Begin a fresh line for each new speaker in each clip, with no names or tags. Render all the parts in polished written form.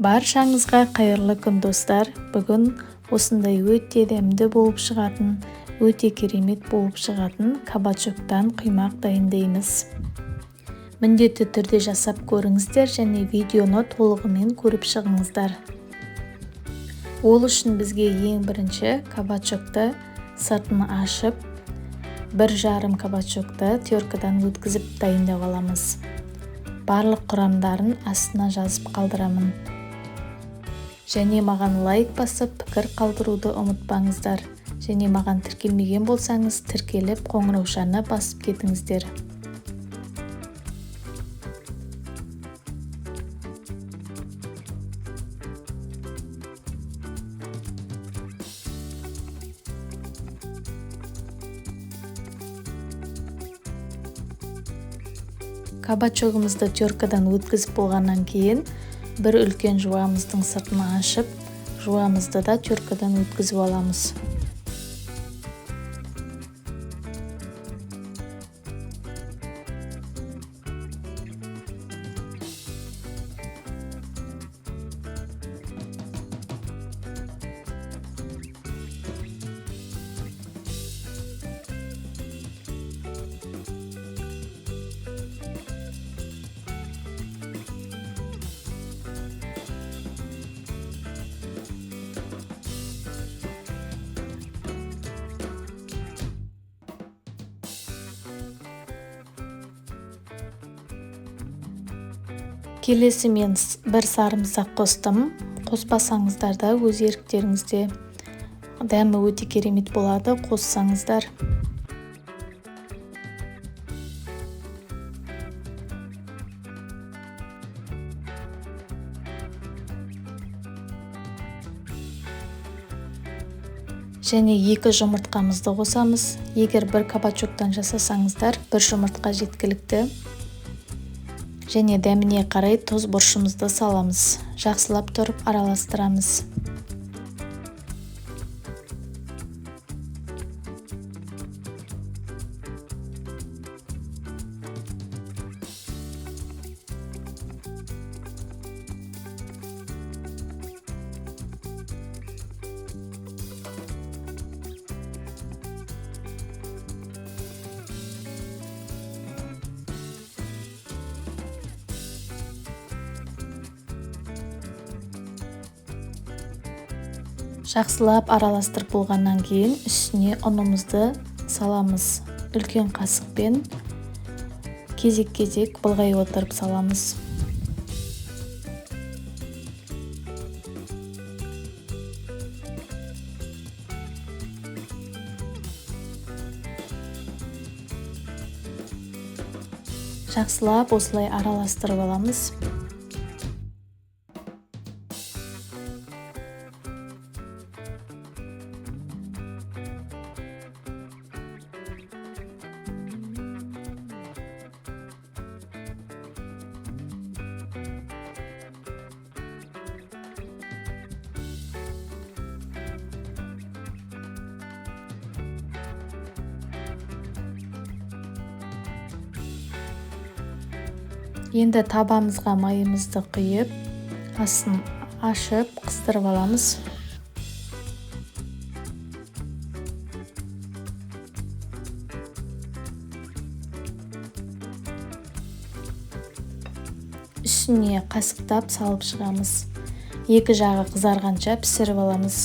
Баршаңызға қайырлы күн, достар! Бүгін осындай өте дәмді болып шығатын, өте керемет болып шығатын кабачоктан құймақ дайындаймыз. Міндетті түрде жасап көріңіздер және видеоны толығымен көріп шығыңыздар. Ол үшін бізге ең бірінші кабачокты сыртын ашып, 1,5 кабачокты теркадан өткізіп дайындап аламыз. Барлық құрамдарын астына жазып қалдырамын. Және маған лайк басып, пікір қалдыруды ұмытпаңыздар. Және маған тіркелмеген болсаңыз, тіркеліп қоңыраушаны басып кетіңіздер. Кабачогымызды теркадан өткізіп болғаннан кейін бір үлкен жуамыздың сыртын ашып, жуамызды да теркадан өткізіп аламыз. Келесі мен бір сарымсақ қостым. Қоспасаңыздар да өз еріктеріңізде. Дәмі өте керемет болады, қоссаңыздар. Және 2 жұмыртқамызды қосамыз. Егер бір кабачоктан жасасаңыздар, бір жұмыртқа жеткілікті. Және дәміне қарай тұз бұрышымызды саламыз. Жақсылап тұрып араластырамыз. Жақсылап араластырып болғаннан кейін үстіне ұнымызды саламыз. Үлкен қасықпен кезек-кезек былғай отырып саламыз. Жақсылап осылай араластырып аламыз. Енді табамызға майымызды құйып, астын ашып, қыздырып аламыз. Үстіне қасықтап салып шығамыз. Екі жағы қызарғанша пісіріп аламыз.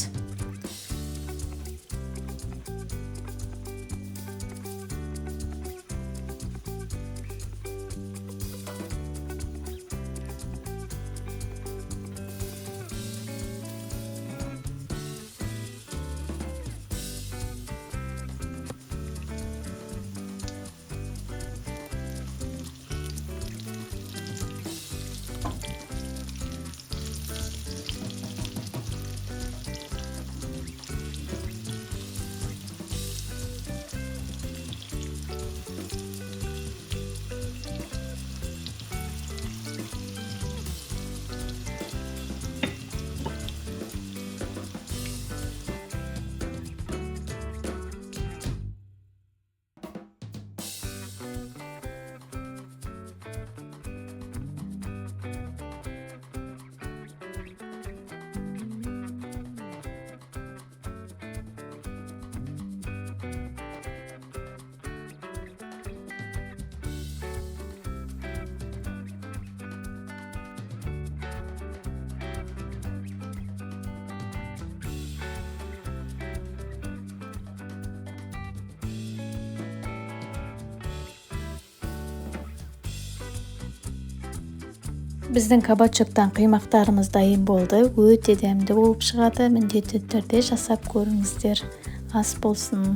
Біздің кабачоктан құймақтарымыз дайын болды. Өте дәмді болып шығады. Міндетті түрде жасап көріңіздер. Ас болсын!